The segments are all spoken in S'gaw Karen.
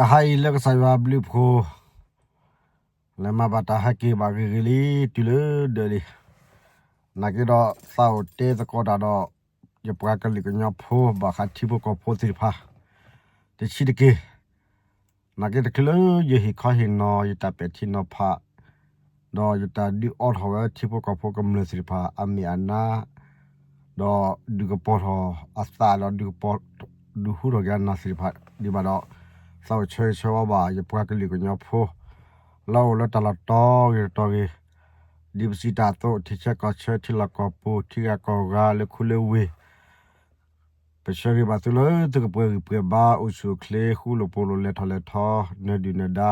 တဟါအံၤလၢကစၢ်ယွၤဘျုးဖှိၣ် လဲၤမၤဘၣ်တၢ်ဟဲက့ၤဘၣ်ဂ့ၤဂ့ၤလံ တုၤလၢဒၢးလံ. နာ်က့ဒီးသးအိၣ်တဲသကိးတၢ်ဒီး ယပှၤကလုာ်ကညီဖိဘၣ်ဃးထံဖိကီၢ်ဖိသ့ၣ်တဖၣ် တဆံးတက့ၢ်. နာ်က့တချုးလၢယဟ့ၣ်ခီဟ့ၣ်နီၤ ယတၢ်ပဲာ်ထံနီၤဖး ဒီးယတၢ်ဒုးအီထီၣ်ဝဲထံဖိကီၢ်ဖိကမျၢၢ်သ့ၣ်တဖၣ် အမ့ၢ်အနါ ဒီးဒုးကပီၤထီၣ်အသးဒီးဒုးကပီၤ ဒုးဟူထီၣ်က့ၤအနၢ်သ့ၣ်တဖၣ်ဒံးဘၣ်ဒီး သးအိၣ်ဆၢဂ့ၤဆၢဝါဘၣ် ယပှၤကလုာ်ကညီဖိ လၢအအိၣ်လၢတၢ်လီၢ်တီဂ့ၤတတီၤဂ့ၤ, ဒ်ပစံးတၢ်အသိး ထံဆၢကီၢ်ဆၢ ထံလီၢ်ကီၢ်ပူၤ ထံဂၤကီၢ်ဂၤ လၢခူလၢဝ့ၢ် ပဆၢဂ့ၤဘၣ်သုလၢသုကပှဲၤဂံၢ်ပှဲၤဘါ အိၣ်ဆူၣ်အိၣ်ချ့ ဃူလိာ်ဖိးလိာ် လဲၤထီၣ်လဲၤထီ နၢၤဒုၣ်နၢၤဒါ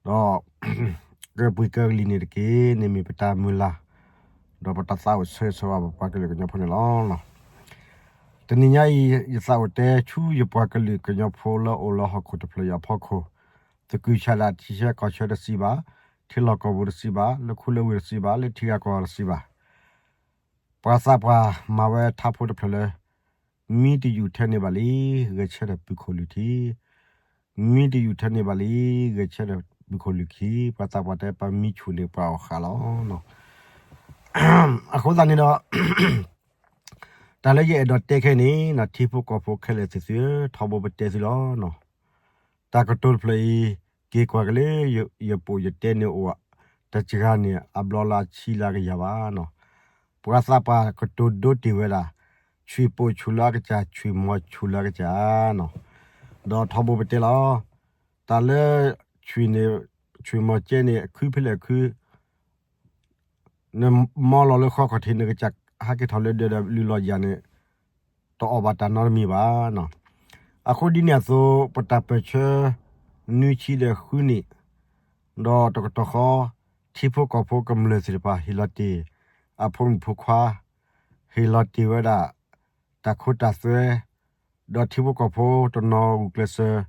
ဒီး ကပှ့ၤကဲဂလံၤန့ၣ်တက့ၢ်န့ၣ် မ့ၢ်ပတၢ်မုၢ်လၢ် ဒီးပတၢ်သးအိၣ်ဆၢဂ့ၤဆၢဝါဘၣ်ပှၤကလုာ်ကညီဖိန့ၣ်လီၤ. တနံၤညါအံၤ ယသးအိၣ်တဲဆူယပှၤကလုာ်ကညီဖိလၢအိၣ်လၢဟီၣ်ခိၣ်တဖျၢၣ်အံၤအဖီခိၣ်, သကုၤဆးဒး ထံဆၢကီၢ်ဆၢတစံးဘၣ်, ထံလီၢ်ကီၢ်ပူၤတစံးဘၣ်, လၢခူလၢဝ့ၢ်တစံးဘၣ်, လၢထံဂၤကီၢ်ဂၤတစံးဘၣ် ပှၤသးပှၢ်မၤဝဲထးဖိတဖျၢၣ်လၢ မံတယူၢ်ထဲန့ၢ်ဘၣ်လံ ဂဲၤဆၢထၢၣ်ပုၢ်ခိၣ်လုၢ်ထံ, မံတယူၢ်ထဲန့ၢ်ဘၣ်လံ ဂဲၤဆၢထၢၣ်ပုၢ်ခိၣ်လုၢ်ခံ, ပှၤသးပှၢ်တဲပမံဆူၣ်န့ၢ်ပှၤအီၣ်ဃာ်လီၤ. အဃိသတးန့ၣ်ဒီး တၢ်လၢယအဲၣ်ဒိးတဲခဲအံၤန့ၣ် ထံဖိကီၢ်ဖိခဲလၢာ်သ့ၣ်သုဧၢ, ထီဘိပတဲသုလီၤ. တၢ်ကတိၤတဖျၢၣ်အံၤ က့ၤကွၢ်က့ၤလၢယပိာ်ယတဲန့ၣ်အိၣ် တစှၤန့ၣ် အဘျီလၢအဆံလၢကယၤဘၣ်နီၤ. ပှၤသးပှၢ်ကတိၤဒိတ့ၢ်ဝဲဒၣ် ဆွံၣ်ပိာ်ဆူၣ်လၢအကစၢ် ဆွံၣ်မီၤဆူၣ်လၢအကစၢ်နီၤ. ဒီးထီဘိပတဲလီၤ. တၢ်လၢ ဆွံၣ်န့ၣ် ဆွံၣ်မီၤကဲန့ၣ် အခုဖဲလဲၣ်အခု နမီၤလီၤလၢဃီခီၣ်ထံး နကစၢ်ဟးက့ၤထီၣ်လၢဒၢးဒီးလုၢ်လီၤယၤန့ၣ် တအီၣ်ဘၣ်တၢ်နီတမံၤဘၣ်နီၤ. အဃိဒ်န့ၣ်အသိး ပတၢ်ပၢၢ်ဆၢ နွံဆံဒီးဃုနံၣ် ဒီးတကတီၢ်ဃီ ထံဖိကီၢ်ဖိကမျၢၢ်သ့ၣ်တဖၣ် ဟ့ၣ်လီၤတ့ၢ် အဖိမုၣ်ဖိခွါ ဟ့ၣ်လီၤတ့ၢ်ဝဲဒၣ် တၢ်ခိတၢ်သွဲ ဒီးထံဖိကီၢ်ဖိတနီၤဂုာ်ကျဲးစၢး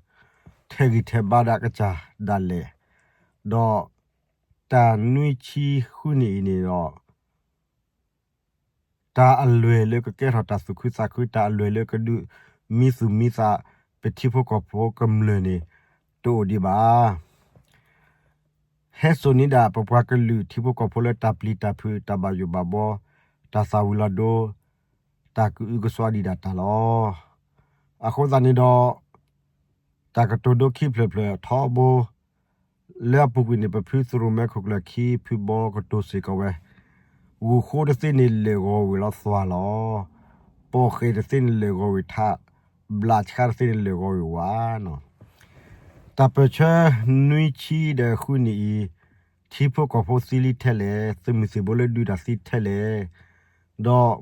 ထဲးဂံၢ်ထဲးဘါဒၣ်ကစၢ်ဒၣ်လဲာ်, ဒီး တၢ်နွံဆံဃုနံၣ်အံၤန့ၣ်ဒီး တၢ်အလွဲၢ်လၢကကဲထီၣ်တၢ်သူၣ်ခုသးခု တၢ်အလွဲၢ်လၢကဒုးမံသူၣ်မံသး ပထံဖိကီၢ်ဖိကမျၢၢ်န့ၣ် တအိၣ်ဒံးဘၣ်. ဟဲစိာ်န့ၢ်ဒၣ်ပပှၤကလုာ်ထံဖိကီၢ်ဖိလၢတၢ်ပျံၤတၢ်ဖုး တၢ်ဘၣ်ယိၣ်ဘၣ်ဘီ တၢ်သၣ်ဝံၤလီၤဒိ တၢ်ကအုကစွါဒံးဒၣ်တၢ်လီၤ. အဃိသတးန့ၣ်ဒီး တၢ်ကတိၤဒိခံဖျၢၣ်ဖျၢၣ်ထီဘိ လၢအပူၤကွံာ်န့ၣ် ပဖုသရိၣ်မဲခိၣ်ကျၢၢ်ခံ ဖုဘီကတိၤစ့ၢ်ကီးဝဲ, ဂုၢ်ဃိတသ့န့ၣ်လဲၢ်ဂီၤဝံၤလီၤသွၤလီၤ. ပိာ်ဃဲၤတသ့န့ၣ်လဲၢ်ဂီၤဝံၤထး, ဘျးဆါတသ့န့ၣ်လဲၢ်ဂီၤဝံၤဝါနီၤ. တၢ်ပၢၢ်ဆၢနွံဆံဒီးဃုနံၣ်အံၤ ထံဖိကီၢ်ဖိသံလံထဲလဲၣ်, သုးမုၢ်သံၣ်ဘိလၢဒုးတၢ်သံထဲလဲၣ်,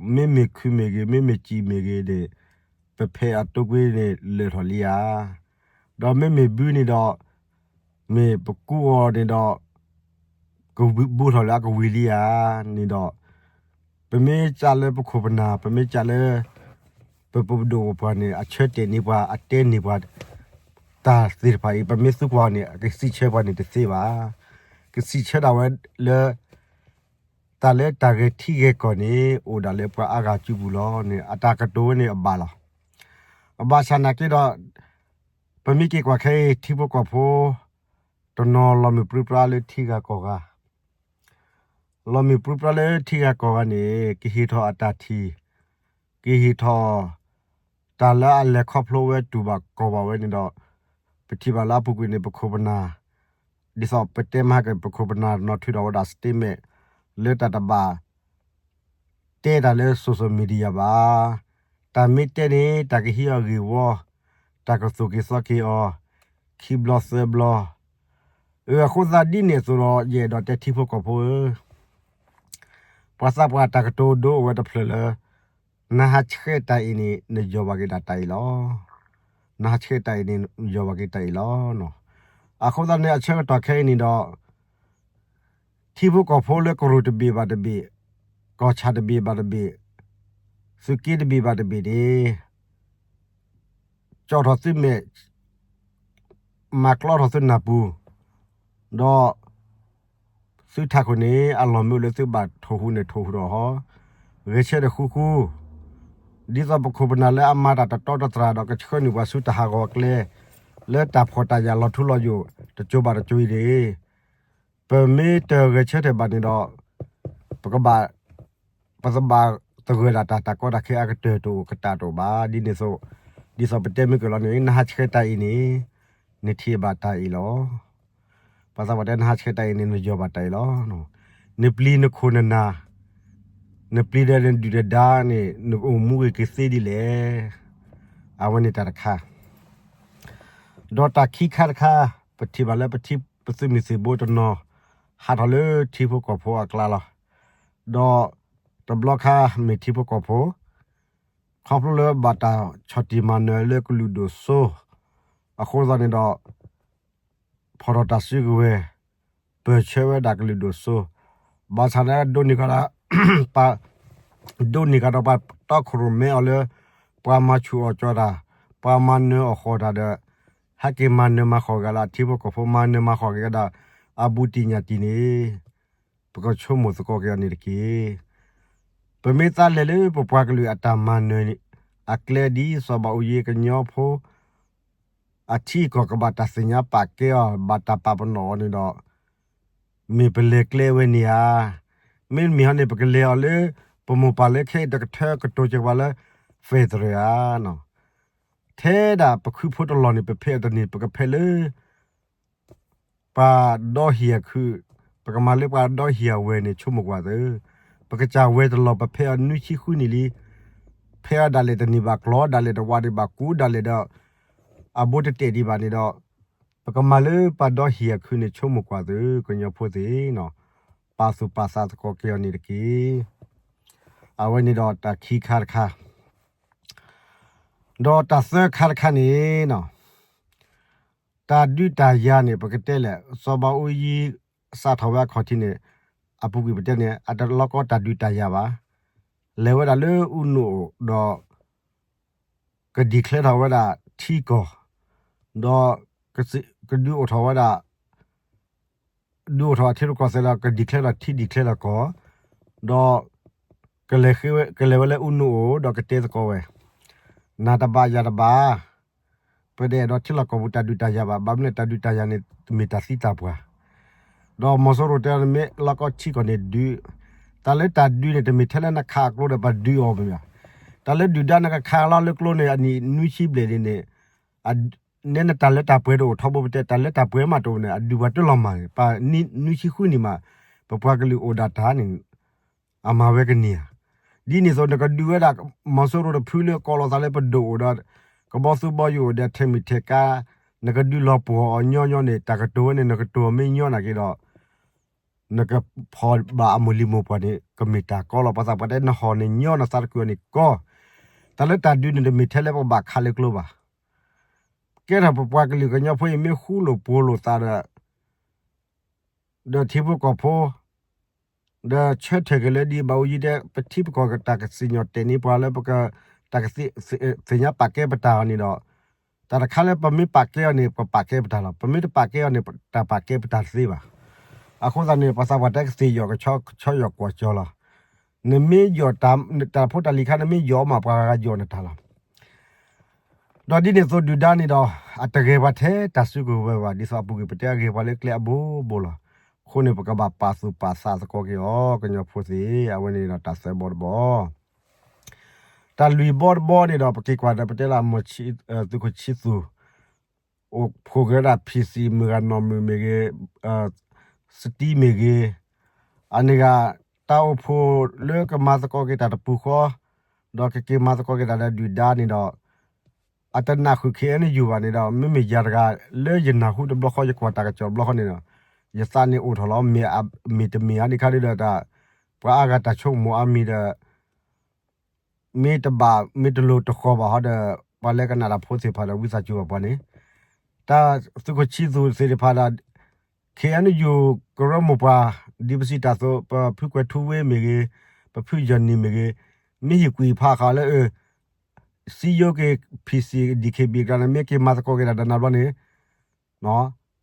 ဒီးမ့မ့ၢ်ခုမ့ၢ်ဂ့ၤ, မ့မ့ၢ်စံာ်မ့ၢ်ဂ့ၤန့ၣ် ပဖဲအတိၢ်ကွံာ်န့ၣ်လၢာ်ထီၣ်လံဧါ. ဒီးမ့မ့ၢ်ဘုန့ၣ်ဒီး မ့ၢ်ပကူအီၤန့ၣ်ဒီး ကဘုထီၣ်လၢအကဝံၤလံဧါန့ၣ်ဒီး ပမ့ၢ်စံးလၢပခိၣ်ပနၢ်, ပမ့ၢ်စံးလၢ ပပဒိၣ်ပပှၢ်န့ၣ် အဆၢတဲာ်န့ၢ်ပှၤ, အတဲန့ၢ်ပှၤ တၢ်သ့ၣ်တဖၣ်အံၤ ပမ့ၢ်သံကွၢ်န့ၣ် ကစံးဆၢပှၤန့ၣ်တသ့ဘၣ်. ကစံးဆၢဒၣ်ဝဲလၢ တၢ်လၢတၢ်ဂဲၤထံဂဲၤကီၢ်န့ၣ် အိၣ်ဒၣ်လၢပှၤအါဂၤစုပူၤလီၤန့ၣ် အတၢ်ကတိၤဝဲန့ၣ်အဘၣ်လီၤ. အဘၣ်ဆၣ်နာ်က့ဒီး ပမ့ၢ်က့ၤကွၢ်ခဲအံၤ ထံဖိကီၢ်ဖိ တနီၤလီၤမုၢ်ပြံပြါလၢထံဂၤကီၢ်ဂၤ, လီၤမုၢ်ပြံပြါလၢထံဂၤကီၢ်ဂၤန့ၣ် ကဟ့ၣ်ထီၣ်အတၢ်ထံၣ်, ကဟ့ၣ်ထီၣ် တၢ်လၢအလဲၤခီဖျိဝဲတူၢ်ဘၣ်ကီၢ်ဘၣ်ဝဲန့ၣ်ဒီး ပထံၣ်ဘၣ်လၢအပူၤကွံာ်န့ၣ် ပခိၣ်ပနၢ် ဒ်သိးပတဲမဟါက့ၤ ပခိၣ်ပနၢ်နီၢ်ထုးထီၣ်ဝဲဒၣ် statement လၢတၢ်တဘၣ် တဲတၢ်လၢ social media ဘၣ်. တၢ်မ့ၢ်တဲန့ၣ် တၢ်ကဟံးအီၤဂ့ၢ်ဝီ, တၢ်ကသိၣ်က့ၤသီက့ၤအီၤ ခံဘျီသၢဘျီ. အဃိသတးဒ်န့ၣ်အသိးဒီး ယအဲၣ်ဒိးတဲထံဖိကီၢ်ဖိဧၢ, ပှၤသးပှၢ်တၢ်ကတိၤဒိအိၣ်ဝဲတဖျၢၣ်လၢ နဟးဆှဲးတၢ်အံၤန့ၣ် နယီၤဘၣ်က့ၤဒၣ်တၢ်အံၤလီၤ. နဟးဆှဲးတၢ်အံၤန့ၣ် နယီၤဘၣ်က့ၤတၢ်အံၤလီၤ. အဃိသတးန့ၣ် အဆၢကတီၢ်ခဲအံၤန့ၣ်ဒီး ထံဖိကီၢ်ဖိလၢကရူၢ်တဘ့ၣ်ဘၣ်တဘ့ၣ်, ကီၢ်ဆၣ်တဘ့ၣ်ဘၣ်တဘ့ၣ်, သုးက့တဘ့ၣ်ဘၣ်တဘ့ၣ်န့ၣ် ကၠီၣ်ထီၣ်သုမဲာ်, မၤကျီထီၣ်သုနၢ်ပူၤ, ဒီး သုထးခိၣ်န့ၣ် အလီၢ်မ့ၢ်အိၣ်လၢသုဘၣ်ထိၣ်ဟူးန့ၣ်ထိၣ်ဟူးဒီးဟီ, ဂဲၤဆၢထၢၣ်ဃူဃူ, ဒ်သိးပခိၣ်ပနၢ်လၢအမၤတၢ်တတီတတြၢ်ဒီး ကဆှၢနုာ်ပှၤဆူတၢ်ဟးဂီၤအကျဲ, လၢတၢ်ဖှီၣ်တၢ်ယာ်လီၤထူလီၤယိာ် တစိၤဘၣ်တစိၤအံၤန့ၣ် ပမ့ၢ်တဂဲၤဆၢထၢၣ်ဘၣ်န့ၣ်ဒီး ပကဘၣ် ပသဘၣ်သဂၢၢ်ဒၣ်တၢ် တၢ်ကီတၢ်ခဲအကတၢၢ်တအိၣ် ကတၢၢ်တအိၣ်ဘၣ်. ဒ်န့ၣ်အသိး ဒ်သိးပတဲမ့ၢ်က့ၤလီၤန့ၣ် နဟးဆှဲးတၢ်အံၤန့ၣ် နထံၣ်ဘၣ်တၢ်အံၤလီၤ. ပှၤသးပှၢ်တဲ နဟးဆှဲးတၢ်အံၤန့ၣ် နယီၢ်ဘၣ်တၢ်အံၤလီၤ. နပျံၤနခိၣ်နနၢ် နပျံၤဒီးနဒုၣ်နဒါန့ၣ် နအိၣ်မူဂ့ၤက့ၤသ့ဒ်လဲၣ်. အဝဲန့ၣ်တၢ်တခါ ဒီးတၢ်ခံခါတခါ ပထံၣ်ဘၣ်လၢပထံ ပသုးမုၢ်သံၣ်ဘိတနီၤ ဟးထီၣ်လၢထံဖိကီၢ်ဖိအကျါလီၤ. ဒီးတဘျီခါမ့ၢ်ထံဖိကီၢ်ဖိ ခီဖျိလၢဘၣ်တၢ်ဆီၣ်တံၢ်မၤနၢၤလၢကလုာ်ဒိၣ်စိ အဃိသတးန့ၣ်ဒီး ဖီၣ်ထီၣ်တၢ်စုကဝဲၤ ပၢၢ်ဆၢဝဲဒၣ်ကလုာ်ဒိၣ်စိ ဘၣ်ဆၣ်လၢဒိးန့ၢ်ကဒီး ပှၤ ဒိးန့ၢ်ကဒီးပှၤတီခိၣ်ရိၣ်မဲအီၤလၢ ပှၤမၤဆူၣ်အီၣ်ကၠီတၢ် ပှၤမၤနၢၤအီၣ်ဃီၣ်တၢ်ဒီး ဟဲက့ၤမၤနၢၤမၤဃီၣ်က့ၤဒီး ထံဖိကီၢ်ဖိ မၤနၢၤမၤဃီၣ်က့ၤဒီး အဘူးတံၢ်ညၣ်တံၢ်န့ၣ် ပကဆိကမိၣ်သကိးက့ၤအီၤန့ၣ်တက့ၢ်. ပမ့ၢ်သးလဲၤလၢပပှၤကလုာ်အတၢ်မၤနၢၤအကျဲဒ်စီၤဘးအူကၠံကညီဖိ အထံအကီၢ်ကဘၣ်တၢ်သ့ၣ်ညါပာ်ကဲအီၤ ဘၣ်တၢ်ပာ်ပနီၣ်အီၤန့ၣ်ဒီး မ့ၢ်ပလဲၤကျဲဝဲန့ၣ်ဧါ. မ့တမ့ၢ်ဟီန့ၣ် ပကလဲၤအီၤလၢ ပမိၢ်ပၢ်လၢခဲအံၤတကထၢကတိၤစၢၤပှၤလၢ federal ဧါ. ထဲဒၣ်ပခုဖိတလီၢ်န့ၣ် ပဖဲအတနံၣ် ပကဖဲလၢ ပှၤဒီဟံၣ်အခုး, ပကမၤလၢပှၤဒီဟံၣ်အဝဲၢ်န့ၣ် ဆိကမိၣ်ကွၢ်သု, ပကစၢ်ဝဲၤတလီၢ် ပဖဲအီၤနွံဆံဃုနံၣ်လံ, ဖဲအီၤဒၣ်လဲာ်တန့ၢ်ဘၣ်ကျီၢ်, ဒၣ်လဲာ်တဝးဒံးဘၣ်ကူ, ဒၣ်လဲာ်ဒီး အဘိတတဲာ်ဒံးဘၣ်န့ၣ်ဒီး, ပကမၤလၢပှၤဒီဟံၣ်အခုးန့ၣ် ဆိကမိၣ်ကွၢ်သု ကညီဖိသ့ၣ်, ပာ်သူၣ်ပာ်သးသကိးက့ၤအီၤန့ၣ်တက့ၢ်. အဝဲန့ၣ်ဒီးတၢ်ခံခါတခါ, ဒီးတၢ်သၢခါတခါန့ၣ် တၢ်ဒုးတၢ်ယၤန့ၣ် ပကတဲလဲၣ်, စီၤဘးအူကၠံ စးထီၣ်ဝဲအခီၣ်ထံးန့ၣ် အပူၤကွံာ်ပတဲန့ၣ် အတလီၤကီတၢ်ဒုးတၢ်ယၤဘၣ်. လဲၤဝဲဒၣ်လၢအူနူအိၣ်ဒီး ကဒံၣ်ချဲထီၣ်ဝဲဒၣ်ထံကီၢ်, ဒီးကဒုးအိၣ်ထီၣ်ဝဲဒၣ် ဒုးအိၣ်ထီၣ်အထံရူၢ်ကီၢ်သဲးဒီး ကဒံၣ်ချဲထီၣ်ထံဒံၣ်ချဲထီၣ်ကီၢ်, ဒီး ကလဲၤဝဲလၢအူနူအိၣ် ဒီးကတဲသကိးဝဲ, နၤတဘၣ်ယၤတဘၣ်, ပတအဲၣ်ဒိးထံလီၢ်ကီၢ်ပူၤတၢ်ဒုးတၢ်ယၤဘၣ်, ဘၣ်မနုၤတၢ်ဒုးတၢ်ယၤန့ၣ် တမ့ၢ်တၢ်သံတၢ်ပှၢ်, ဒီးမီၤစိရိၤတဲအီၤ နမ့ၢ်လီၤကီထံကီၢ်န့ၣ်ဒုး, တၢ်လၢတၢ်ဒုးန့ၣ် တမ့ၢ်ထဲလၢနခးအကျိဒီးပဒုးအီၤမ့ၢ်ဘၣ်. တၢ်လၢဒုၣ်ဒါနကခးလီၤလၢကျိန့ၣ် အနံၣ်နွံဆံဘျဲၣ်န့ၣ်န့ၣ် နဲနတၢ်လၢတၢ်ပှဲၤတအိၣ်ထီဘိပတဲ, တၢ်လၢတၢ်ပှဲၤမးတအိၣ်န့ၣ် အဒုးပှၤတလီၤမၢ်န့ၣ် ပနွံဆံဃုနံၣ်မး, ပပှၤကလုာ်အိၣ်ဒၣ်တၢ်န့ၣ် အမၤဝဲကန့ၢ်ဧါ. ဒ်န့ၣ်အသိး နကဒုးဝဲဒၣ် မီၤစိရိၤတဖုလၢကိးလီၤသးလၢပဒိၣ်အိၣ်ဒီး ကဘီသူဘီယူၤအိၣ်ဒီး ထဲမုၢ်ထဲကါ, နကဒုးလီၤပှီၢ်အီၤညီညီန့ၣ် တၢ်ကတိၤဝဲန့ၣ် နကတိၤအီၤမ့ၢ်ညီနာ်က့ဒီး နကဖီၣ်ဘၣ်အမိၢ်လံၤမိၢ်ပှၢ်န့ၣ် ကမ့ၢ်တၢ်ကီလီၤ. ပှၤသးပှၢ်တဲ နဟီၣ်န့ၣ်ညီ နသးတကုာ်န့ၣ်ကီ, တၢ်လၢတၢ်ဒုးန့ၣ် တမ့ၢ်ထဲလၢပကဘၣ်ခးလၢကျိဘၣ်. ကဲထီၣ်ပပှၤကလုာ်ကညီဖိအံၤ မ့ၢ်ဃူလိာ်ဖိးလိာ်သးဒီး ဒီးထံဖိကီၢ်ဖိ, ဒီးဆၢထၢၣ်က့ၤလၢဒ်ဘၣ်အူကၠံတဲ ပထံပကီၢ်တၢ်ကစံၣ်ညီၣ်တဲာ်န့ၢ်ပှၤလၢပက တၢ်ကသ့ၣ်ညါပာ်ကဲပတၢ်အီၤန့ၣ်ဒီး, တၢ်တခါလၢပမ့ၢ်ပာ်ကဲအီၤန့ၣ် ပပာ်ကဲပတၢ်လီၤ. ပမ့ၢ်တပာ်ကဲအီၤန့ၣ် တၢ်ပာ်ကဲပတၢ်တသ့ဘၣ်. အဃိသတးန့ၣ် ပှၤသးပှၢ်တဲကသ့ၣ်ယီၣ်ကဆီ ကဆီယီၣ်ကွီၢ်ကၠီလီၤ. နမ့ၢ်ယီၣ် တၢ်ဖိတၢ်လံၤခါ နမ့ၢ်ယီၣ်မး ပှၤဂၤယီၣ်နတၢ်လီၤ. ဒီးဒ်န့ၣ်အသိးဒုၣ်ဒါန့ၣ်ဒီး အတဂဲၤပှၤထဲတၢ်စုကဝဲၤဘၣ်, ဒ်သိးအပူၤကွံာ်ပတဲအဂဲၤပှၤလၢကျဲအဘိဘိလီၤ. အဃိန့ၣ် ပကဘၣ်ပာ်သူၣ်ပာ်သးသကိးက့ၤအီၤ ကညီဖိသ့ၣ်, အဝဲန့ၣ်ဒီးတၢ်သၢဘီတဘီ. တၢ်လွံၢ်ဘီတဘီန့ၣ်ဒီး ပက့ၤကွၢ်ဒီးပတဲလၢ သုးခိၣ်ဆံသူၣ် အိၣ်ဖှိၣ်က့ၤဝဲဒၣ် ဖံးစံး မုၢ်ဂၤနီၢ်မုၢ်မ့ၢ်ဂ့ၤ, စတံမ့ၢ်ဂ့ၤ, အန့ၣ်ဂ့ၤ တၢ်အိၣ်ဖှိၣ်လၢကမၤသကိးက့ၤတၢ်တပူၤဃီ, ဒီးကက့ၤမၤသကိးက့ၤတၢ်လၢဒုၣ်ဒါန့ၣ်ဒီး အတနၢ်ဃုာ် ခ့ၣ်အဲၣ်ယူၣ် ဘၣ်န့ၣ်ဒီး မ့မ့ၢ်ယၤတဂၤ လၢယနၢ်ဟူတဘျီဃီ ယကွၢ်တၢ်ကစီၣ်တဘျီဃီန့ၣ်ဒီး ယသးန့ၣ်အိၣ်ထီၣ်လီၤ. မ့ၢ်တမ့ၢ်အါဒံးခါဒုဒီး ပှၤအါဂၤတၢ်ဆိကမိၣ်အါမံၤဒီး မ့ၢ်တဘၣ် မ့ၢ်တလိၤတဃီၤဘၣ်ဟီဒီး ပှၤလၢကနၣ်တၢ်ဖိသ့ၣ်တဖၣ်ဒီး ဝံသးစူၤဘၣ်ပှၤန့ၣ်, တၢ်သုးခိၣ်ဆံသူၣ်သ့ၣ်တဖၣ်ဒီး ခ့ၣ်အဲၣ်ယူၣ် ကရၢမိၢ်ပှၢ် ဒ်ပစံးတၢ်အသိး ပဖုကွဲၤထူဝ့မ့ၢ်ဂ့ၤ, ပဖုယီၢ်နံၣ်မ့ၢ်ဂ့ၤ, မ့ၢ်ဟ့ၣ်ကွံာ်ဖးဃာ်လၢ စံယိက့ၤ ဖံးစံး ဒံၣ်ခ့ၣ်ဘံၣ် ကျါန့ၣ် မ့ၢ်က့ၤမၤသကိးက့ၤတၢ်ဒီးနၤဘျီန့ၣ်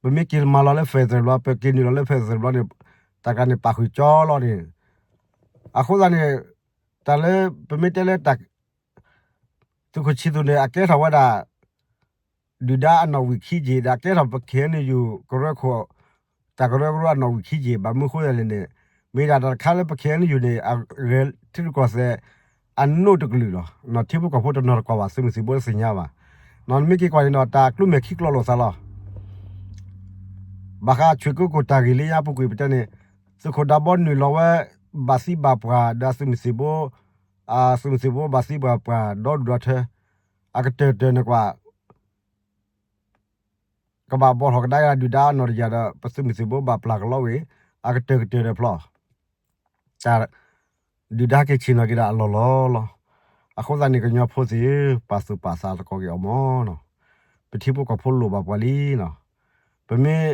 ပမ့ၢ်က့ၤမၤလီၤလၢ federal ဘျီ ပက့ၤနုာ်လီၤလၢ federal ဘျီန့ၣ် တၢ်ကျါန့ၣ် ပာ်ဃုာ်ကၠီလီၤန့ၣ်, အဃိသတးန့ၣ် တၢ်လၢ ပမ့ၢ်တဲလၢ သုးခိၣ်ဆံသူၣ်န့ၣ် အကဲထီၣ်ဝဲဒၣ် ဒုၣ်ဒါအနီၣ်ဝံာ်ခံက့ၤ ဒီးကဲထီၣ်ပ ခ့ၣ်အဲၣ်ယူၣ် ကရၢခိၣ် တၢ်ကရၢကရိအနီၣ်ဝံာ်ခံက့ၤ ဘၣ်မနုၤဃိသတးလဲၣ်န့ၣ် မ့ၢ်ဒၣ်တၢ်တခါလၢပ ခ့ၣ်အဲၣ်ယူၣ် န့ၣ် အဂဲၤထံရူၢ်ကီၢ်သဲး အနိၣ်တကလုာ်လီၤ. နီၢ်ထံဖိကီၢ်ဖိတနီၤတကွၢ်ဘၣ် သုးမုၢ်သံၣ်ဘိတသ့ၣ်ညါဘၣ်. နီၢ်နမ့ၢ်က့ၤကွၢ်န့ၣ်ဒီး တၢ်ကျိမဲာ်ခံကျိလိာ်သးလီၤ. ဘၣ်ဃးဆွ့ၣ်ကိကိၣ်တၢ်ဂ့ၢ်လၢညါပူၤကွံာ်ပတဲန့ၣ် သုးခိၣ်ဒးဘီနုာ်လီၤဝဲ ဘၣ်သံဘၣ်ပှၢ်ဒီးသုးမုၢ်သံၣ်ဘိ သုးမုၢ်သံၣ်ဘိဘၣ်သံဘၣ်ပှၢ်ဒီဒူၣ်ဒီထၢ အကတၢၢ်ကတၢၢ်န့ၣ်ကွၢ် ကဘၣ်ဘီထီၣ်ကဒါက့ၤဒုၣ်ဒါနီၢ်တယၢ်ဒီး ပသုးမုၢ်သံၣ်ဘိဘၣ်ပျၢ်ကလီဝံၤ အကတၢၢ်ကတၢၢ်ဒီးဖျီၣ် တၢ် ဒုၣ်ဒါဟဲက့ၤဆ့ၣ်နီၤက့ၤဒၣ်အလီၢ်လီၢ်လီၤ. အဃိသတးန့ၣ် ကညီဖိသ့ၣ်ဧၢ ပာ်သူၣ်ပာ်သးသကိးက့ၤအီၤမၢ်နီၤ. ပထံဖိကီၢ်ဖိလိၣ်ဘၣ်ပှၤလံနီၤ. ပမ့ၢ်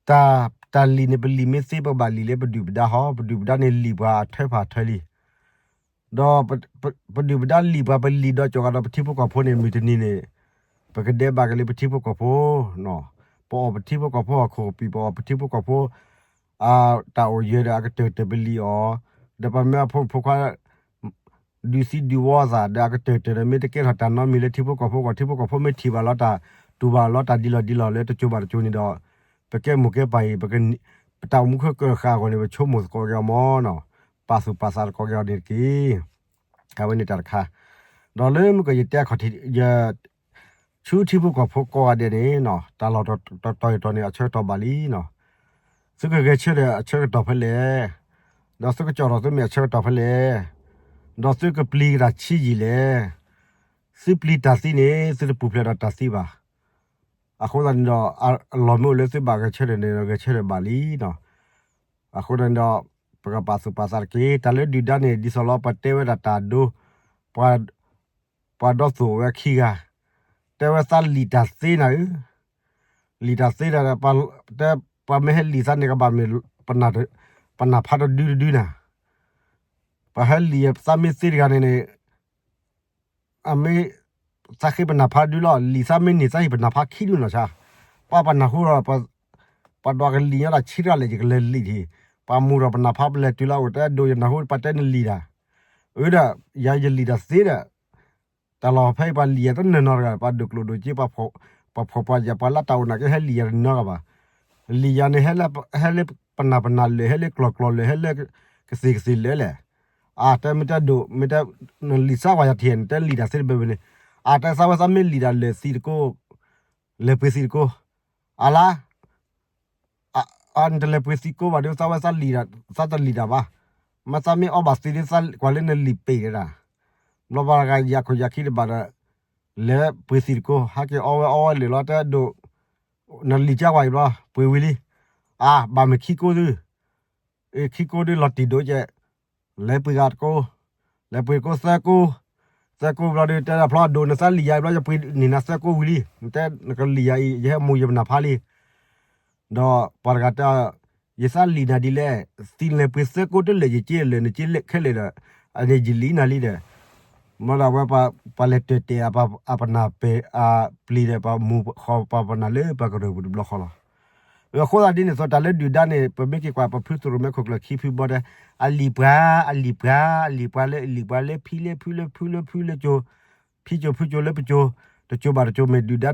တၢ် တၢ်လံၣ်န့ၣ် ပလံၣ်မ့ၢ်သ့ ပဘၣ်လံၣ်လၢပဒုၣ်ပဒါဟီ, ပဒုၣ်ပဒါန့ၣ်လံၣ်ပှၤအထၢဖးထၢလံ. ဒီး ပဒုၣ်ပဒါလံၣ်ပှၤ ပလံၣ်ဒီးကၠီၤဂၤဒီးပထံဖိကီၢ်ဖိန့ၣ် မုၢ်တနံၤန့ၣ် ပကဒဲးဘးက့ၤလၢပထံဖိကီၢ်ဖိ, ပအီၣ်ပထံဖိကီၢ်ဖိဟီၣ်ခိၣ်ကပံာ် ပအီၣ်ပထံဖိကီၢ်ဖိ တၢ်အိၣ်ယၢၤဒီးအကတၢၢ်ကတၢၢ်ပလံၣ်အီၤ, ဒီးပမ့ၢ်အဖိမုၣ်ဖိခွါ ဒုးသံဒုးဝီအသးဒီးအကတၢၢ်ကတၢၢ်ဒီး မ့ၢ်တကဲထီၣ်တၢ်နီတမံၤလၢထံဖိကီၢ်ဖိအဂီၢ် ထံဖိကီၢ်ဖိမ့ၢ်ထံၣ်ဘၣ်လီၤတၢ် တူၢ်ဘၣ်လီၤတၢ်ဒ်လီၤဒ်လီၤလၢတစိၤဘၣ်တစိၤန့ၣ်ဒီး ပကဲမိၢ်ကဲပၢ်အံၤ ပတၢ်အိၣ်မူခိၣ်ကၢၢ်ဃာ်အဂီၢ်န့ၣ် ပဆိကမိၣ်သကိးက့ၤအီၤမၢ်နီၤ, ပာ်သူၣ်ပာ်သးသကိးက့ၤအီၤန့ၣ်တက့ၢ်. အဝဲန့ၣ်တၢ်တခါ, ဒီးလၢမုၢ်ကီၢ်ယတဲအခီၣ်ထံး ယ ဆူထံဖိကီၢ်ဖိကိးဂၤဒဲးန့ၣ်နီၤ တၢ်လီၢ်တတီၤတတီၤန့ၣ် အဆၢကတီၢ်ဘၣ်လံနီၤ. သုကဂဲၤဆၢထၢၣ်အဆၢကတီၢ်ဖဲလဲၣ်, ဒီးသုကကၠီၣ်ထီၣ်သုမဲာ်အဆၢကတီၢ်ဖဲလဲၣ်, ဒီးသုကပျံၤက့ၤတၢ်ဆံးယံာ်လဲၣ်. သုပျံၤတၢ်သံန့ၣ် သုတပူၤဖျဲးဒီးတၢ်သံဘၣ်. အဃိသတးန့ၣ်ဒီး အလီၢ်မ့ၢ်အိၣ်လၢသုဘၣ်ဂဲၤဆၢထၢၣ်န့ၣ်ဒီး ဂဲၤဆၢထၢၣ်ဘၣ်လံနီၤ. အဃိသတးန့ၣ်ဒီး ပကပာ်သူၣ်ပာ်သးတက့ၢ်. တၢ်လၢဒုၣ်ဒါန့ၣ် ဒ်သိးလီၤ ပှၤတဲဝဲဒၣ်တၢ်ဒိ ပှၤ ပှၤဒီသိၣ်ဝဲခံဂၤ, တဲဝဲသးလံာ်တၢ်သ့နၤဧၢ, လံာ်တၢ်သ့ဒီး တဲပှၤမ့ၢ်ဟဲလံာ်သးန့ၣ် ကဘၣ်မ့ၢ် ပနၢ်ဖးတဒုတဒုနၤ, ပှၤဟဲလံာ်သးမ့ၢ်သ့တဂၤန့ၣ်န့ၣ် အမ့ၢ် သးဃ့ပနၢ်ဖးဒုလီၤ, လံာ်သးမ့ၢ်န့ၢ်သးဟ့ၣ်ပနၢ်ဖးခံဒုနီၤဆါ, ပှၤပနၢ်ဟူဒီး ပှၤဒွးကလံာ်ညါတၢ်ဆံးတဂၤလဲၣ် ယကလဲၤလံာ်ထံး, ပှၤမူဒီးပနၢ်ဖးပလဲၤတုၤလၢအိၣ်တဲဒိးယနၢ်ဟူ ပှၤတဲနလံာ်တၢ်, အၢဒီး ယၤယလံာ်တၢ်သ့ဒီး တၢ်လီၢ်ဖဲအံၤပှၤလံာ်ယၤတနီၤနီၤတဂၤ ပှၤဒိၣ်ကျိၣ်ဒိၣ်စ့ ပှၤဖှီၣ်ပှၤယာ် ပှၤလၢတၢ်အိၣ်နာ်က့ ဟဲလံာ်ယၤတနီၤဂၤဘၣ်. လံာ်ယၤန့ၣ် ဟဲလၢပနၢ်ပနၢ်လၢာ် ဟဲလၢကျီၢ်ကျီၢ်လၢာ် ဟဲလၢကသ့ၣ်ကသ့ၣ်လၢာ်လဲၣ်. အတဲမ့ၢ်တဲဒိၣ် မ့ၢ်တဲ နလံာ်သးဝဲယၤထံၣ်န့ၣ် တဲလံာ်တၢ်သ့တဘၢဘၢန့ၣ်, အတဲသးဝဲသးမ့ၢ်လံာ်တၢ်လၢာ်သံတကိး လဲၤပှ့ၤသံတကိး, အလါ နတလဲၤပှ့ၤသံကိးဘၣ်ဒီး သးဝဲသးလံာ်တၢ် သးတလံာ်တၢ်ဘၣ်. မ့ၢ်သးမ့ၢ်အီဘၣ်သံဒီး သးကွၢ်လၢနလံာ်ပ့ၤတဒၣ်, ဘျီဘၣ်တဂၤယၤခိၣ်ယၤခံတဘၣ်ဒီး လဲၤပှ့ၤသံတကိး ဟဲက့ၤအီဝဲအီဝဲလၢာ်လီၤ တဲဒိၣ် နလံာ်ကၢ်ဝဲအံၤဘျီ ပှ့ၤဝံၤလံ. အါ ဘၣ်မ့ၢ်ခံကိးသု, အ့ ခံကိးဒီးလီၤတံၢ်ဒိၣ်ကဲ, လဲၤပှ့ၤဂၤတကိး, လဲၤပှ့ၤကိးသၢကိး, သၢကိးဘျီဒီး တဲဒၣ်ဖျီဒိၣ် နသးလံာ်ယၤအံၤဘျီ ယပှ့ၤန့ၢ်နၤသၢကိးဝံၤလံ, နတဲနကလံာ်ယၤအံၤ ယဟဲမူယပနၢ်ဖးလံ. ဒီးပှၤတဂၤတဲ ယသးလံာ်နၤဒ်လဲၣ်, သံလဲၤပှ့ၤသၢကိးတလၢာ် ယက့လၢာ် နက့ခဲလၢာ်ဒီး အန့ၣ်ယလံာ်နၤလံဒီး, မ့ၢ်ဒၣ်ဝဲ ပှၤလဲၤတၢၢ်တဲာ်အပနၢ်ပဲာ် အပျံၤဒီး ပှၤမူဃီပှၤပနၢ်လၢပှၤကရၢၢ်ပူၤတဘျီဃီလီၤ. အဃိသတးဒ်န့ၣ်အသိး တၢ်လၢဒုၣ်ဒါန့ၣ် ပမ့ၢ်က့ၤကွၢ်ပဖုသရိၣ်မဲခိၣ်ကျၢၢ်ခံဖုဘီဒီး အလံာ်ပှၤ အလံာ်ပှၤ အလံာ်ပှၤလၢအလံာ်ပှၤလၢဖံလၢဖုလၢဖုလၢဖုလၢကၠိ ဖံကၠိဖုကၠိလၢပကၠိ တကၠိဘၣ်တကၠိမ့ၢ်ဒုၣ်ဒါ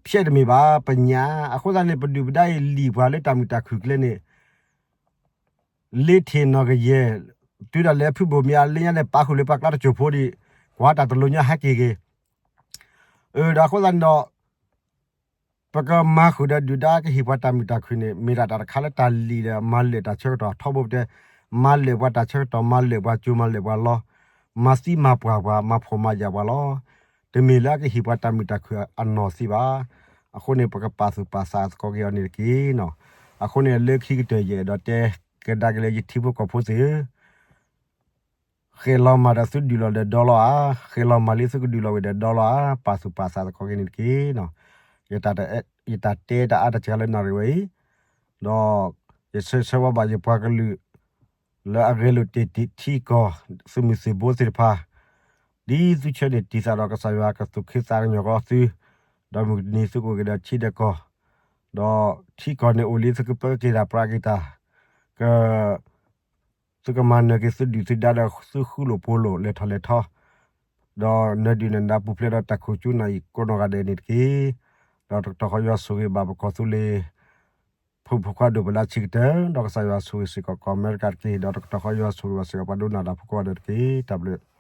ဖျဲးတမ့ၢ်ဘၣ် ပညါ အဃိသတးန့ၣ် ပဒုၣ်ပဒါအံၤလံာ်ပှၤလၢတၢ်မုာ်တၢ်ခုၣ်ကျဲန့ၣ် လ့ထံၣ်နီၢ်ကယဲၢ် တုၤဒၣ်လဲာ်ဖုဘိၣ်မ့ၢ်အလ့ညါန့ၣ် ပာ်ဃုာ်လၢပှၤကျါတကၠိဖိဒံး ကွၢ်တၢ်တလိၤညါဟဲက့ၤဂ့ၤ အၢ ဒီးအဃိသတးန့ၣ်ဒီး ပကမၤဃုာ်ဒီးဒုၣ်ဒါကဟ့ၣ်ပှၤတၢ်မုာ်တၢ်ခုၣ်န့ၣ် မ့ၢ်ဒၣ်တၢ်တခါလၢတၢ်လံာ်ဒီးမၤလၢာ်တၢ်ဆၢကတီၢ်ထီဘိပတဲ မၤလၢာ်ပှၤတၢ်ဆၢကတီၢ် မၤလၢာ်ပှၤကၠိ မၤလၢာ်ပှၤလီၢ် မၤသံမၤပှၢ်ပှၤ မၤဖှီၣ်မၤယာ်ပှၤလီၤ. တမ့ၢ်လၢအကဟ့ၣ်ပှၤတၢ်မုာ်တၢ်ခုၣ်အနီၢ်သံဘၣ်. အဃိန့ၣ် ပကပာ်သူၣ်ပာ်သးသကိးက့ၤအီၤန့ၣ်တက့ၢ်နီၤ. အဃိန့ၣ် လၢခံကတၢၢ်ယအဲၣ်ဒိးတဲကဒါက့ၤလၢယထံဖိကီၢ်ဖိသ့ၣ်ဧၢ ဃဲၤလီၤမၢ်ဒီးသုဒုးလီၤဒီးဒီလီၤဧါ, ဃဲၤလီၤမၢ်လံသုကဒုးလီၤဝဲဒီးဒီလီၤဧါ, ပာ်သူၣ်ပာ်သးသကိးက့ၤန့ၣ်တက့ၢ်နီၤ. ယတၢ်တဲတၢ်အါတၢ်စှၤလၢနၣ်ရံၣ်ဝဲအံၤ, ဒီးယဆၢဆၢဝါဘၣ်ယပှၤကလုာ် လၢအဂဲၤလိာ်တ့ၢ်ထံကီၢ် သုးမုၢ်သံၣ်ဘိသ့ၣ်တဖၣ်, ဒ်သုဆၢန့ၣ်တံၢ်သးဒီးကစၢ်ယွၤကသူၣ်ခ့သးကညီၤကီးသု, ဒီးမုၢ်တနံၤသုကအိၣ်က့ၤဒီးထံဒီးကီၢ်, ဒီးထံကီၢ်န့ၣ်အိၣ်လံ သုကပၢက့ၤတၢ်ပြးက့ၤတၢ်, က သုကမၤနၢၤက့ၤသုဒုၣ်သုဒါဒီးသုဃူလိာ်ဖိးလိာ် လဲၤထီၣ်လဲၤထီ, ဒီးနၢၤဒုၣ်နၢၤဒါပူၤဖျဲးဒီးတၢ်ခိၣ်ကၠူနၢ်အံၤကိးနီၢ်ဂၤဒဲးန့ၣ်တက့ၢ်. ဒီးတကတီၢ်ဃီယွၤဆိၣ်ဂ့ၤဘၣ်ပကီၢ်သူလ့ၤ ဖိမုၣ်ဖိခွါဒိၣ်ပလၢဆံးကတၢၢ် ဒီးကစၢ်ယွၤဆိၣ်ဂ့ၤစ့ၢ်ကီးကီၢ်အမဲရကၤတက့ၢ်. ဒီးတကတီၢ်ဃီယွၤဆိၣ်ဂ့ၤဘၣ်စ့ၢ်ကီးပှၤဒိကနၣ်တၢ်ဖိကိးဂၤဒဲးတက့ၢ်. တၢ်ဘျုး